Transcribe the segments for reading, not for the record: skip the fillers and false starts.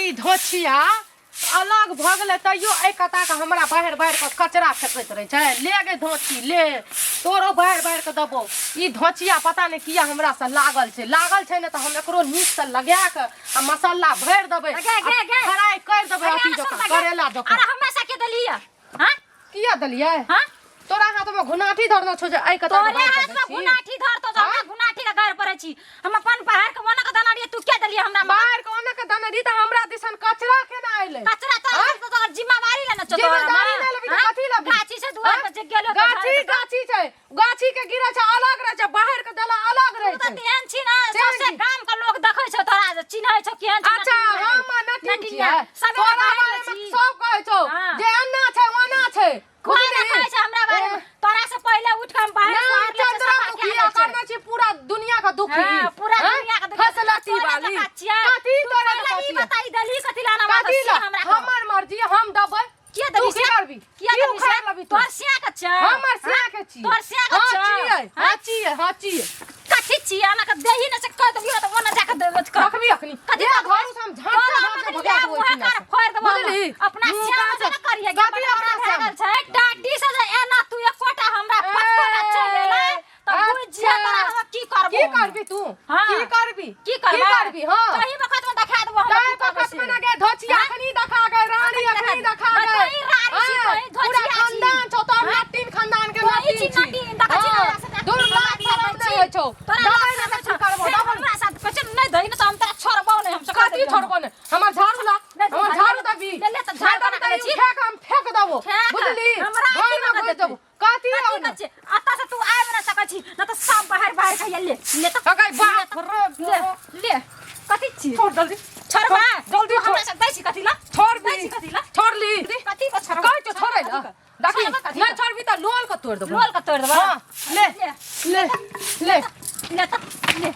ई धोछिया अलग भऽ गेलै तैयो एहि कताके हमरा बाहर बाहर कऽ कचरा फेकैत रहै छै ले गे धोची ले तोरो बाहर बाहर कऽ देबौ ई धोचिया पता नहि किया हमरासँ लागल छै लागल छै ने तऽ हम एकरो नीकसँ लगा कऽ आ मसाला भरि देबै गे, गे, गे। फ्राइ करि देबै अरे अथी आना जकाँ सुन त गे। करेला जकाँ अरे हमरा से के देलियै हां किया देलियै हां तोरा हाथ में घुनाठी धरने छौ जे एहि कता तोरे हाथ में घुनाठी धरतो तो हमरा हाँ? घुनाठी के घर पड़ै छी हम अपन पहाड़ के ओना के दाना रहियै तू के देलियै हमरा में? बाहर के ओने के दने रही तऽ हमरा दिसन कचरा केना अयलै कचरा तो हाँ? तो तोहर जिम्मेवारी लेने छौ तोहर जिम्मेदारी नहि लेबही तऽ हाँ? कथी लेबही? गाछी से दुआर हाँ? पर जे गेलो गाछी गाछी छै गाछी के गिरै छै अलग रहै छै बाहर के देला अलग रहै तू तऽ छै तेहन छी ना तेहन सौंसे छी। गाम के लोग देखै छौ तोरा जे चिन्है छौ केहन छी अच्छा हम नटिन नटिनिया छियै सबेरे तोरा बाहर बारे में छी। सब कहै छौ हाँ। जे एना छै ओना छै कोई बुझलिही? नहि कहै छै हमरा बारे में ए, तोरा से पहिले उठ के हम बाहर नाम सुहार लै छियै, सफा चंद्रमुखी कए लै छियै। करने छी पूरा दुनिया के दुखी हाँ, पूरा हाँ? दुनिया के दुखी। फसलती तोरे वाली जकाँ छियै। कथी तू तोरे पहिले जकाँ ई छियै? बताई देलही कथी लाना कथी से ला? हमरा कह। हमर मर्जी हम देबै किया तू देबही की से? करबी किया की देबही से? उखाड़ लेबी तू तोहर सिया के छै हमर सिया के छी तोहर सिया के हाँ छै छियै हाँ छियै हाँ छियै कथी छियै आना के देही ने से कह देबियो त ओना जाके देबो त कर रखबी अखनी कथी ए रखबै? घर से हम झाँट तोरा झाँट के अखनी भगा ले देबो मुँह एहिठिना कर से। फोड़ देबो हम। बुझली अपना मुँह सिया कान से से। न करिए कथी अपना भए श्याम? गेल छै टाटी से जे एना तू एकोटा हमरा पत्तो न चलि एलै त बुझ जिया तोरा हम की करबो की करबी तू हाँ। की करबी की करबै की करबी हां तही वखत में देखा देबो हम तै की करबै बखत से। में ना गे धोचिया हाँ? अखनी देखा गए रानी अखनी देखा हाँ, गए तोही रानी छी, हाँ, तोही पूरा धोचिया छी। खानदान छौ तोहर हाँ? नटीन खानदान के तोही नटीन छी छी नटीन, देखै छी ना हाँ, हमरा से दूर लाज शरम नहि होइ छौ तोरा दबाई लाज ना शरम तऽ की छौ। करबो फेर दबाई हमरा साथ कहै छै, नहि दही ने तऽ हम तोरा छोड़बौ नहि हम से कह कथी देलियौ। छोड़बो ने हमर झाड़ू ला नहि, हमर झाड़ू झाड़ू दबी ले ले तऽ झाड़ू बना के लै छी। फेक हम फेक देबो फेक। बुझली हमरा घर की में बना घुसि देतै? देबो कथी कथी हौ ने कहै छै? एतऽ से तू आबि नहि सकै छी नहि तऽ सब बाहर बाहर खाइया ले ले तऽ अगै बाप रे ले ले कथी छी छोड़ जल्दी छोड़बा जल्दी तू छोड़ हमरा से दै छी कथी ला छोड़ दै छी कथी ला छोड़ ली कथी को छोड़बा कहै छौ छोड़ै ला देखी छोड़बा कथी नहि को? छोड़बी तऽ लोल के तोड़ देबो लोल के तोड़ देबो हाँ, ले ले ले ले ले तऽ ले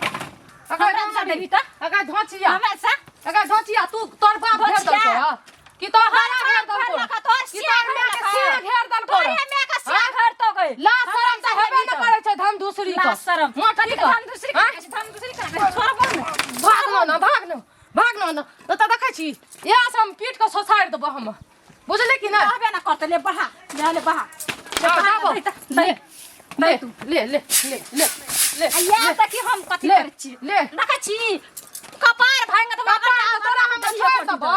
अगर हमरा से देबी तऽ अगर धोचिया हमरा से अगर धोचिया तू तोर बाप घेर धोचिया? देलको हँ कि तोर दादा घेर तोहर देलको लखा, तोहर कि सिया तोर घेर माय के लखा। सिया घेर देलको तोरे माय के सिया हाँ? घेर तो गई लाज शरम तऽ हेबे न करै छै धन दूसरी के लाज शरम मोटकी कथी के धन दूसरी हाँ? के धन दूसरी के छोड़बो ने भाग न न भाग न भाग न न तऽ देखै छी इएह से हम पीट के ससारि देबो हम बुझली कि नहि कहबे ना करते ले बढ़ा ले ले बढ़ा ले हाँ, बढ़ा जाबो। दे त ले दे ले ले ले ले ले ले आ या देखी हम कथी ले, करै छी ले। देखै छी कपार भांग देबो कपार तऽ तोरा हम छोड़ि देबो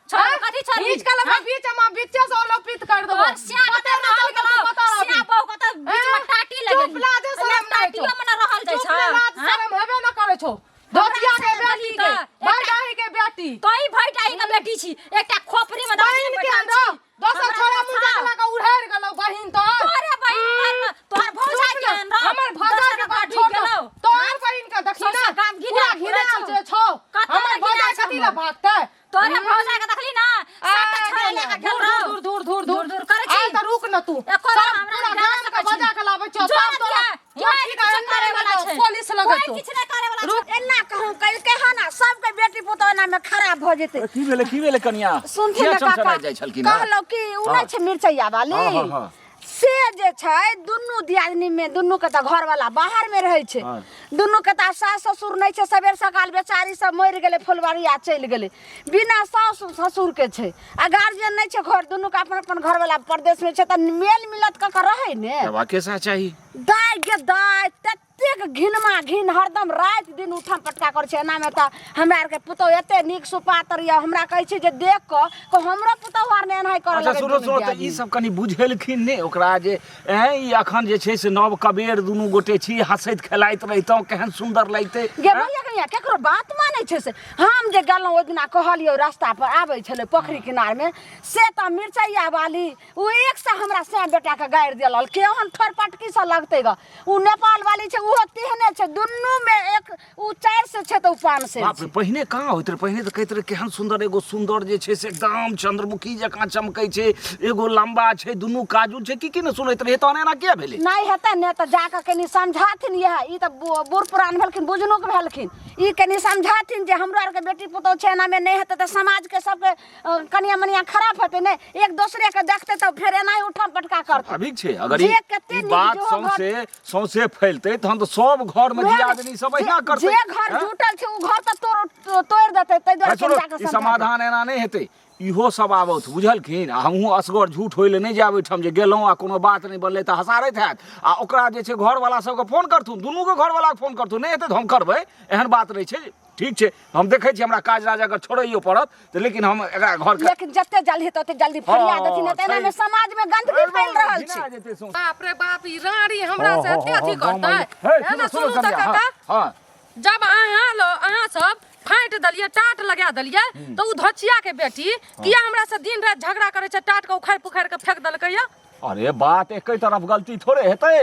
छोड़ हाँ? कथी छोड़बी? बीच के लगा बीच में बीचे से ओलोपित कर देबो तोहर सिया के पते तऽ नहि चलि गेल पता सिया रहबी। बहू के तऽ बीच में हैं? टाटी लगेली चुप लाज शरम नहि छौ। टाटियो में न रहल जाइ चुप छै ले लाज हैं? शरम हेबे न करै छौ दोतिया के हमरा बेटी से के एकटा- भाई के बेटी तोही भैटाही के बेटी छी एकटा खोपड़ी में बहिन के बैठल अंदर छी दोसर हमरा छोरा से मुँह छाव। जकरा के उड़ेर गेलौ बहिन तो तोरे बहिन घर में तोहर भौजाई के अंदर हमर भौजाई के बात छोड़ दो। तोहर बहिन के देखी सौंसे ना गाम घिनायल पूरा घुरै घिनायल छौ। जे छौ कतऽ हमर ने भौजाई घिनायल छौ कथी ला हमर? भागतै तोरे भौजाई के देखली ना सात छोरा ले के गेल रहो दूर दूर दूर दूर दूर करै छी आइ तऽ रुक न तू एको बेर सब हमरा पूरा जा गाम के सकै छी। बजा के लाबै छौ जो सब तोरा दिया, मोटकी कोई के किछु अंदर करे वाला में छै। पुलिस लगै कोई छौ किछु नहि करे वाला छै। एना कहूँ कलकै हँ ना सबके बेटी पुतोह एना में खराब भऽ जेतै की भेलै की भेलै कनिया सुनथिन किया ने काका चमचमाइत जाइ छलखिन हँ? कहलहुँ कि ओ नहि छै मिरचैया वाली हँ, हँ, हँ। से जे छै दुनू दियादनी में दुनू के तऽ घरवाला बाहर में रहै छै हँ। दुनू के तऽ आब सास ससुर नहि छै सबेर सकाल बेचारी सब मरि गेलै फुलबाड़िया चलि गेलै बिना सास ससुर के छै आ गार्जियन नहि छै घर दुनू के अपन अपन घरवाला परदेश में छै तऽ मेल मिलत कऽ के रहै ने हेबाके सएह चाही दाय गे दाय ततेक घिनमा घिन हरदम राति दिन उठम पटका करै छै एनामे तऽ हमरा आरके पुतहु एते नीक सुपात्र यऽ हमरा कहै छै जे देख कऽ कऽ हमरो पुतहु आर ने एनाहि करऽ अच्छा लगै सुनो दुनू सुनो तऽ ई दियादनी। सब कनि बुझेलखिन नहि ओकरा जे एँ ई अखन जे छै से नव कबेर दुनू गोटे छी हँसैत खेलाइत रहितहुँ केहन सुन्दर लगितै गे भैया कनिया केकरो बात मानै छै से हम जे गेलहुँ ओहि दिना कहलियौ रास्ता पर आबै छलै पोखरि किनारमे से तऽ मिरचैया वाली ओ एक सए हमरा सै बेटाके गारि देलल केहन ठोर पटकी से लगतै ग ओ नेपाल वाली छै ओहो तेहने छै दुनूमे एक ओ 400 छै तऽ ओ 500 बाप रे छै पहिने कहाँ होइत रहै पहिने तऽ कहैत रहै केहन सुन्दर एगो सुन्दर जे छै से एकदम चंद्रमुखी जकाँ चमकै छै एगो लम्बा छै दुनू काजू छै की की ने सुनैत रहियै तहन एना किया भेलै नहि हेतै ने तऽ जाकऽ कनि समझाथिन इएह ई तऽ बूढ़ पुरान भेलखिन बुझनुक भेलखिन ई कनि समझाथिन जे हमरो आरके बेटी पुतोहु छै एनामे नहि हेतै तऽ समाजके सबके कनिया मनिया खराब हेतै ने एक दोसरे के देखते तऽ फेर एनाही उठम पटका करतै स्वाभाविक छै अगर जे ई कते ई नीक बात जेहो सौंसे सौंसे सौंसे फैलतै तहन तऽ सब घरमे दियादनी सब अहिना करतै जे घर जुटल छै ओ घर तऽ तोड़ तोड़ि देतै ताहि दुआरे छोड़ो, कनि जाकऽ ई समझा समाधान एना नहि हेतै इहो सब आबथु बुझलखिन आ हमहूँ असगर झूठ होय लए नहि जायब ओहिठाम जे गेलहुँ आ कोनो बात नहि बनलै तऽ हसारैत हैत आ ओकरा जे छै घरवला सबके फोन करथुन दुनूके घरवलाके फोन करथुन नहि हेतै तऽ हम करबै एहन बात नहि छै ठीक छै हम देखै छी हमरा काज राज अगर छोड़ैयो पड़त तऽ लेकिन हम एकरा घरके लेकिन जते जल्दी हेतै ओते जल्दी फरिया देथिन नहि तऽ एनामे समाजमे गन्दगी फैल रहल छै घिना जेतै सौंसे। बाप रे बाप ई रानी हमरा से एते अथी करतै हे, हे ने सुनू, सुनू सुनू तऽ संध्या, काका हँ, हँ। जब अहाँ लो अहाँ सब फाँटि देलियै टाट लगा देलियै तऽ ओ धोचिया के बेटी किया हमरा से दिन राति झगड़ा करै छै टाट के उखाड़ि पुखाड़ि के फेंक देलकै या अरे बात एके तरफ गलती थोड़े हेतै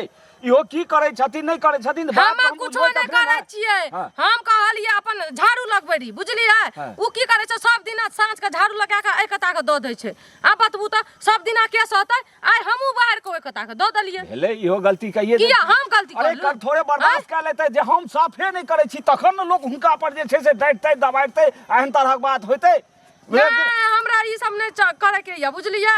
इहो की करै छथिन नहि करै छथिन तऽ बात हम हम कुछो बुझबै नहि तखने करै ने। छियै हाँ। हम कहलियै अपन झाड़ू लगबै रही बुझलियै हाँ। ओ की करै छै सब दिना साँझ के झाड़ू लगा के एहि कता के दऽ दै छै आब बतबू तऽ सब दिना के सहतै आइ हमहूँ बाहर के ओहि कता के दऽ देलियै भेलै इहो गलती कहिए किया हम गलती अरे करलहुँ कर थोड़े बर्दाश्त कए लेतै जे हम साफे नहि करै छी तखन ने लोक हुनका पर जे छै से डाँटितै दबाड़ितै एहन तरहक बात होइतै नहि हमरा ई सब नहि करैके यऽ बुझलियै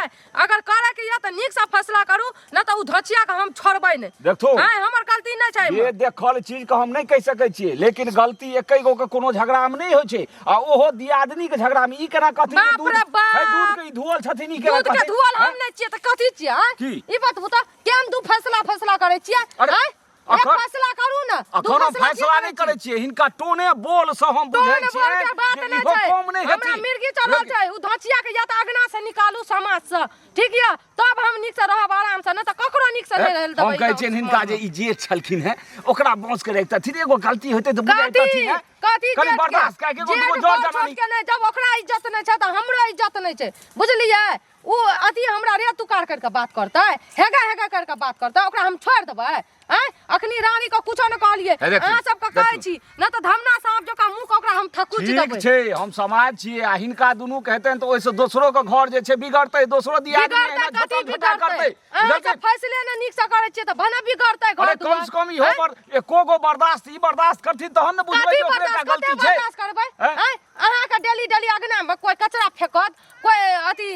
अगर करैके यऽ तऽ नीकसँ फैसला करू नहि तऽ ओ धोचिया के हम छोड़बै नहि देखथु आँय हमर गलती नहि छै ये देखल चीज के हम नहि कहि सकै छियै लेकिन गलती एकै गो के कोनो झगड़ा में नहि होइ छै आ ओहो दियादनी के झगड़ा में ई केना कहथिन जे बाप दूध रे बाप। हे दूध के ई धोअल छथिन ई केना दूध के कहथिन धुअल हम हैं? नहि छियै तऽ कथी छियै आँय? की? ई बतबू तऽ केहन दू फैसला फैसला करै छियै अरे, आँय? एक अखन- फैसला करू ने दू अखन हम फैसला फैसला की नहि करै छियै हिनका टोने बोल से हम बुझै टोन बोल छियै के बात जे नहि इहो छै कम नहि हमरा हेथिन मिर्गी चढ़ल छै ओ धोचिया के या तऽ अगना से निकालू समाज से ठीक यऽ तब हम नीक से रहब आराम से नहि तऽ ककरो नीक से नहि रहल हम देबै कहै छियनि हिनका जे ई जेठ छलखिन हेँ ओकरा बाँस के रखतथिन एगो गलती होइतै तऽ बुझाइतथिन हेँ कथी कनि जेठ के? बर्दाश्त कए के एगो जेठ दूगो जर बड़ छोट जनानी के नहि जब ओकरा इज्जत नहि छै तऽ हमरो इज्जत नहि छै बुझलियै ओ अथी हमरा रे तुकार करि कऽ बात करतै हेगा हेगा करि कऽ बात करतै ओकरा हम छोड़ि देबै आँय अखनी रानी के कुछो नहि कहलियै हे देखियौ, अहाँ सबके कहै देखियौ। छी नहि तऽ धमना साँप जकाँ मुँह के ओकरा हम थकुच ठीक देबै छै हम समाज छियै आ हिनका दुनू के हेतनि तऽ ओहिसँ दोसरो के घर जे छै बिगड़तै दोसरो दियादनी बिगड़तै एहिना कथी झोटम झोटा बिगड़तै करतै अहाँ बुझलकै? सब फैसले नहि नीक से करै छियै तऽ भने बिगड़तै घर अरे कम दुआर से कम इहो पर एको गो बर्दाश्त ई बर्दाश्त करथिन तहन ने बुझबै कथी जे ओकरे टा बर्दाश्त कते गलती छै बर्दाश्त करबै हैं? आँय अहाँके डेली डेली अगनामे कोइ कचरा फेकत कोइ अथी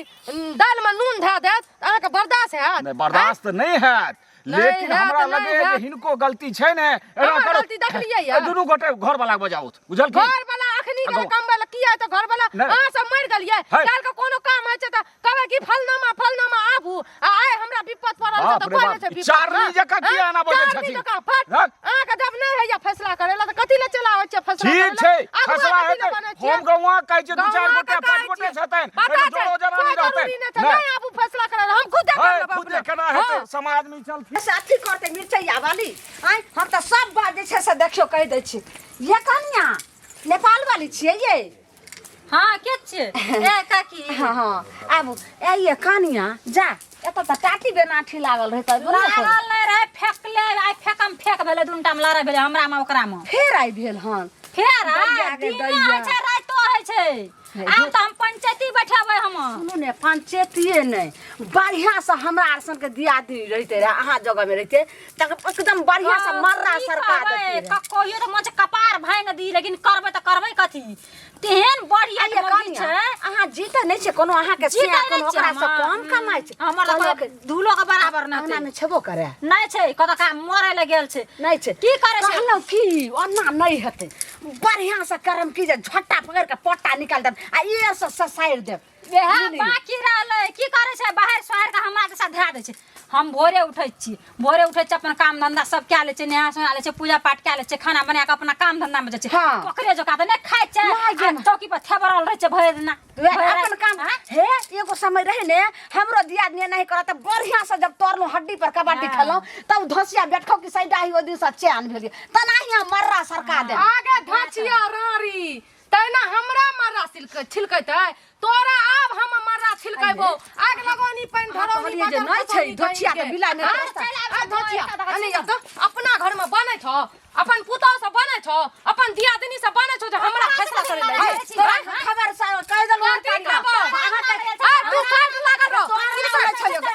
दालिमे नून धए देत तऽ अहाँके बर्दाश्त हैत नहि बर्दाश्त नहि हैत नहि लेकिन हैत, हमरा नहि लगैए जे हैत। हिनको गलती छै ने एना हमर करू। गलती देखलियै यऽ? ए, दुनू गोटे घर वाला बजाउत बुझलखिन घर वाला अखनी गेल गाँव- कमबै लए किया तऽ घर वाला नहि। अहाँ सब मरि गेलियै है। काल्हि के कोनो काम होइ छै तऽ कहबै कि फलनामा फलनामा आबू आ आइ हमरा विपत पड़ल छै बाप तऽ रे कोइ बाप, नहि छै ई विपत चारनी हँ? जकाँ किया एना बजै चारनी छथिन? जकाँ फट हँ? अहाँके जब नहि होइया फैसला करै लए तऽ कथी लए चला होइ छै फैसला ठीक करै लए? छै अगुआ फैसला कथी लए हेतै बनै छियै? हम गौआ कहै छियै दू चारि गौआके गोटे कहै पाँच गोटे छियै। छथिन पता एहिमे छै, जोरो जनानी कोइ रहतै जरूरी नहि छै नहि नहि आबू फैसला करै लए हम खुदे है, कर लेबै खुदे अपने। केना हेतै हँ। समाज मे चलथिन से अथी करतै मिरचैया वाली आँय हम तऽ सब बात जे छै से देखियौ कहि दै छी ये कनिया नेपाल वाली छियै ये हाँ के छियै ए काकी हाँ हाँ आबू ए ये कनिया जा एतऽ तऽ टाटी बेनाठी लागल रहै तऽ बुझलियै कोन? लागल नहि रहै फेकले आइ फेकम फेक भेलै दुनू टामे लड़ाइ भेलै हमरा मे ओकरा मे फेर आइ भेल हन फेर दैया आइ गे दिने दैया। होइ छै रातिो होइ छै आब तऽ हम पंचायती बैठेबै हम सुनू ने पंचायतिए नहि बढ़िआँसँ हमरा आर सनके दियादनी रहिते रहए अहाँ जगहमे रहिते तऽ एकदम बढ़िआँसँ मर्रा की सरका कहबै, देतियै रहए। कहियो तऽ मन छै कपार भांगि दी लेकिन करबै तऽ करबै कथी तेहन बढ़िया आइये मौगी कनिया, छै अहाँ जीते नहि छै कोनो अहाँके जीते सिया नहि कोनो छियै ओकरासँ हम। कम कमाइ छै हमर तऽ कहलक, दूलो के बराबर नहि अंगनामे छेबो करे नहि छै कतऽ का मरै लए गेल छै नहि छै की करै छै कहलहुँ की ओना नहि हेतै बढ़िआँसँ करम की जे झट्टा पकड़ि कऽ पट्टा निकालि देब आ ई से ससारि देब वएह बुझलियै? बाकी रहलै की करै छै बाहर सोहार के हमरा दिशा धए दै छै हम भोरे उठै छी भोरे उठै छी अपन काम धंधा सब कए लै छी नहा सोना लै छी पूजा पाठ कए लै छी खाना बना कऽ अपना काम धंधा मे जाइ छी हाँ। ओकरे जकाँ तऽ नहि खाइ छै नहि गे। आ चौकी पर थेबरल रहै छै भरि दिना वएह भरि अपन राति। काम आँय? हे एगो समय रहे ने हमरो दियादनी नहीं करत तऽ बढ़िया से जब तोड़लहुँ हड्डी पर कबड्डी हाँ। खेलहुँ तब धोसिया बैठखौ कि सैडा ही ओहि दिन से चैन भेल तनाही हम मर्रा सरका दे आगे धचिया रारी तैना हमरा मर्रा छिलकैतै तोरा आब हम मर्रा छिलकेबो आग लगौनी पानि अहाँ धरौनी कहलियै जे बजर नहि छै, खसौनी धोचिया के पानिके। बिलाइ नहि हाँ? रास्ता। आ धोचिया आ नहि तऽ अपना घरमे बनै छौ अपन पुतहु से बनै छौ अपन दियादनी से बनै छौ जे हमरा फैसला करै लए हे, तोरा खबर कहि देलहुँ कथी कनिया। खबर? अहाँके- आ तू साइड लागल रह तोहर नाम नहि छौ गे।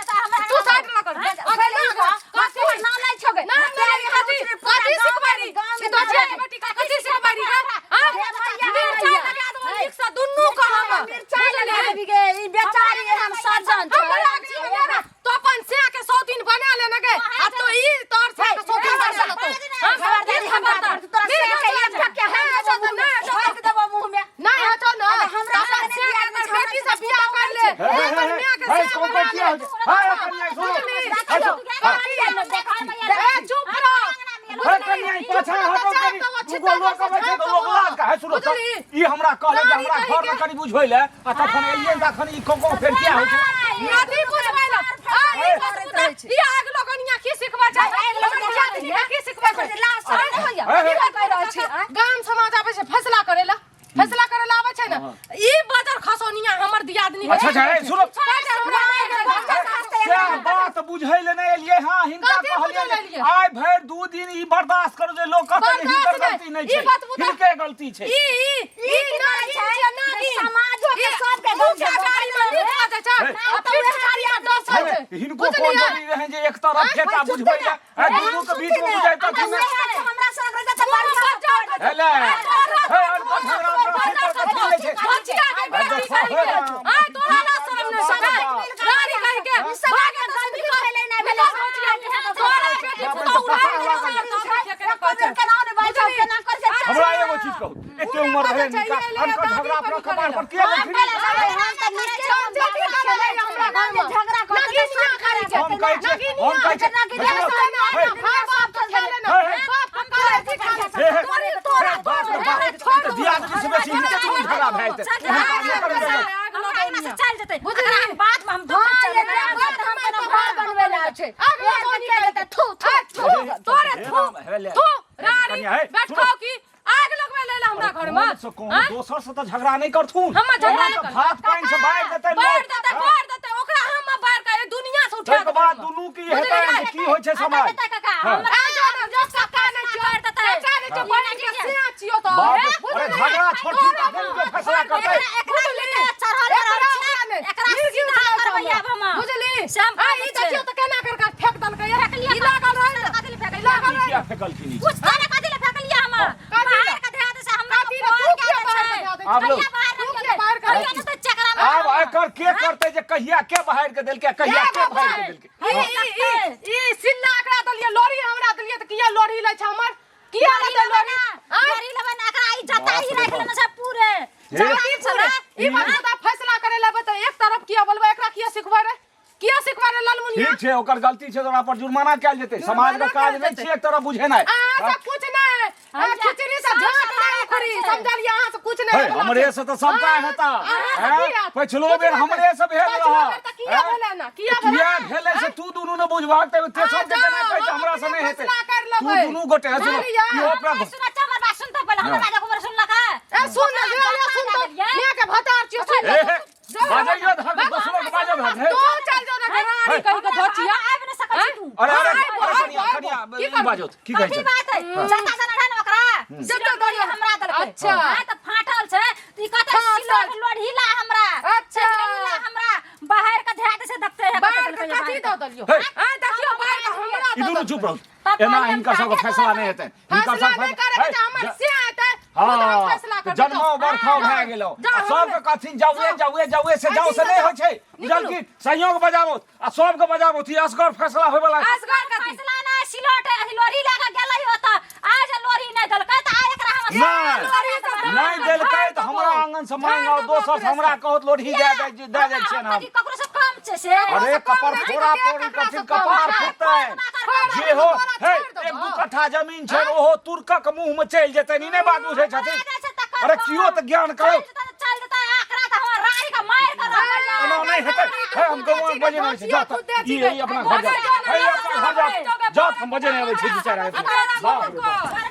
तू साइड लागल रह। पहिले ई कह, तोहर नाम नहि छौ गे। नाम नहि कथी कथी सिखबै रही ई धोचिया के बेटी कथी सिखबै रही गे हाँ? मिरचाइ लगा देबो नीक से दुन्नू के हम मिरचाइ लगा देबी गे, ई बेचारी एहन सज्जन छै। हमरा अगली में ना तो अपन से के सौ दिन बना लेने गे आ तो ई तोर हे, हे, अपन हे, माय के हे, से कौन बना किया ले। होइ छै? हे, कनिया, सुनो। बुझली? हे, सुनो। ए, चुप रह। हे, कनिया, ई पाछाँ हटो कनी। दूगो लोक अबै छै तऽ लोक लाज का। हे, सुनो तऽ, ई हमरा कहलै जे हमरा घरमे कनी बुझबै लए आ तखन एलियै तखन ई कौं कौं फेर किया होइ छै? अथी बुझबै लए। आ, ई बात बुझबै। ई आग लगनिया की सिखबै छै? हमर दियादनी के की सिखबै छै? हे, हे, गाम समाज आबै छै फैसला करै लए, फैसला करै लए आबै छै ने। ई बजर खसौनिया हमर दियादनी के अच्छा अच्छा, हे, सुनो। हमरा मारि देलक। सएह बात बुझै लए नहि एलियै हँ, हिनका कथी कहलियै बुझै लए एलियै? आइ भरि 2 दिन ई बर्दाश्त करू जे लोक कहतै जे हिनकर बर्दाश्त गलती नहि। नहि ई छै, बात बुझ- हिनके गलती छै। ई ई ई नागिन छियै, नागिन। समाजो के ई सबके मुखिया गाड़ी मे नीक बाजै छै, हे। आ पीठ गाड़ी मे डसै हे, छै। हिनको कोन बुझलियै? जरूरी रहै जे एक तरफ फेटा बुझबै लए आ दुनू के बीच मे बुझै तखन ने। हमरा संग रहतै तऽ बढ़िआँ। हे ले, हे, अनकर झगड़ा अपना खेतर कथी लै छै? बचिया के बेटी कहि के। आय तोरा ना शरम नहि छै। गाड़ी कहि के भागे तऽ निकल। निकल बचिया के। तोरा बेटी पुतोहु उड़ा हमरा एगो चीज कहू, एते उमर रहै हिनका, अनकर झगड़ा अपना कपार पर किया लेलखिन? हम कहै छियै, हम कहै छियै, हे, हे, हे, हे, बाप रे बाप, ई तऽ दियादनी से बेसी हिनके दुनू झगड़ा भए जेतै। एहन काज नहि करबै। हमरा अंगना से चल जेतै। एकरा बाद में हम दुख चल तोरे थू हे ले। थू रानी कनिया, हे, बैठ सुनो। खाओ की आग लगबै ले हमरा घर में। कोन से कोन दोसर से तऽ झगड़ा नहि करथुन। हम झगड़ा ओना नहि तऽ करब। भात पानि से बाढ़ि देतै बाढ़ि लोक। देतै, हँ। बाढ़ि देतै ओकरा, हम बाढ़ि के एहि दुनिया से उठा ताहिके बाद दुनू की हेतै जे की होइ छै समाज। हँ। बाप रे, अरे झगड़ा छोड़थिन तखन के फैसला करतै। बुझली? आ ई देखियौ तऽ केना कर के फेक देलकै। ई लागल रहै ने, ई लागल ई रहै किया ने। फेकलखिन ई? कुछ तोरे कथी ले फेकलियै हम? कथी ले? बाहर के धरा दे से हमरा। कथी ले? तू किया बाहर के धरा दै आब लो। छी? तू किया बाहर के कहिया ने तऽ चकरा में आब एकर के करतै जे कहिया के बहारि के देलकै, कहिया के बहारि के देलकै? ई ई ई ई सिन्ना एकरा देलियै, लोरी हमरा देलियै तऽ किया लोरी लै छै हमर? किया लोरी लेतै लेबै लोरी? ना, आँय? लोरी लेबै ना, एकरा ई जतारी बाप रे राखि बाप। लेने छै पूरे। हे। जतारी की पूरे? ई बात तऽ फैसला करे लेबै तऽ एक तरफ किया बोलबै? एकरा किया सिखबै रे? किया सिखबै रे ललमुनिया? ठीक छै, ओकर गलती छै तऽ ओकरा पर जुर्माना कयल जेतै। समाज के जुर्माना काज कयल नहि जेतै। छियै एक तरफ बुझेनाइ। अहाँ से कुछ नहि, अहाँ खिचड़ी से झाँक नहि उखड़ी, समझलियै? अहाँ से कुछ नहि हे, होइवला हमरे छै। से तऽ सबटा हाँ, हेता। अहाँ से हैं? की हैत? पछिलो कुछ बेर नहि हमरे भेल। से भेल पछिलो रहऽ। बेर तऽ किया हैं? भेलै ना? किया भेलै? किया भेलै से तू दुनू ने बुझबहक तऽ तेसर के आ केना जाउ, कहै छै हम हमरा से अपने नहि हेतै। फैसला कर तू लेबै। दुनू गोटे सुनो, बुझलियै? इहो अपना हमरा सुन, अच्छा, हमर बात सुन तऽ पहिले, हमर बात एक बेर सुनलक है? ए सुन ने, ले, ले, सुन तऽ, माय के भतार छियौ, सुन हे, हे, बाजैयो धक, दोसरो के बाजऽ धक, हे। तू चल जो ने घरारी कहि के धोचिया। आबि नहि सकै छी तू। अरे अरे आबो, अरे आबो, कनिया आबो। कनिया, की ई करबै? बाजो की कहै कथी छै? बात है? जता जना रहै ने ओकरा, जता सिलौट जना। हमरा देलकै। अच्छा। हाँ, तऽ फाटल छै तऽ ई कहतै फाटल। सिलौट लोढ़ी ला हमरा। अच्छा। लोढ़ी ला हमरा, बाहर के धरा दे से देखते है। बाहर के कथी दऽ देलियौ? हे। आ देखियौ, बाहर के हमरा ई दऽ दुनू देलकै। चुप रहू। तब एना पहिले हिनकर सबके हम फैसला नहि हेतै हिनकर फैसला सब। नहि करे के हमर से हेतै, खुद हम फैसला हँ, करबै। जन्मो बरखाओ भए गेलो जाउ, आ सबके कहथिन जाउए जाउए जाउए, से जाउ से नहि होइ छै, बुझलखिन? संयोग बजाबो आ सबके बजाबो, ई असगर फैसला होय वाला। असगर कथी? फैसला नहि, सिलौट लोढ़ी लए कऽ गेलै ओतऽ, आज लोढ़ी नहि देलकै तऽ आइ एकरा हम नहि लोढ़ी से नहि देलकै तऽ हमरा आंगन से मांग आओ, दोसर से हमरा कहत लोढ़ी दए दए दए जाइ छियनि हम। कथी ककरो से कम छै से? अरे कपर कम नहि फोड़ा छै, फोड़ी केकरा कथी से कम कपार छै? फुटतै जे हो। तोरा हे, छोड़ि एक देबौ। दू कट्ठा जमीन छै, ओहो तुर्कक मुंह में चलि जेतै। ई नहि बात बुझै छथिन। अरे कियो तऽ ज्ञान करो। चल जेतै एकरा तऽ हमरा राड़ी के मारि कऽ रहबै। एना नहि हेतै। हे, हम गौआँ के बजे नहि आबै छै। जा तऽ ई ई अपना घर जा, हे, ई अपना घर जा, जा, हम बजे नहि आबै छै। दू चारि आदमी, बाप रे बाप।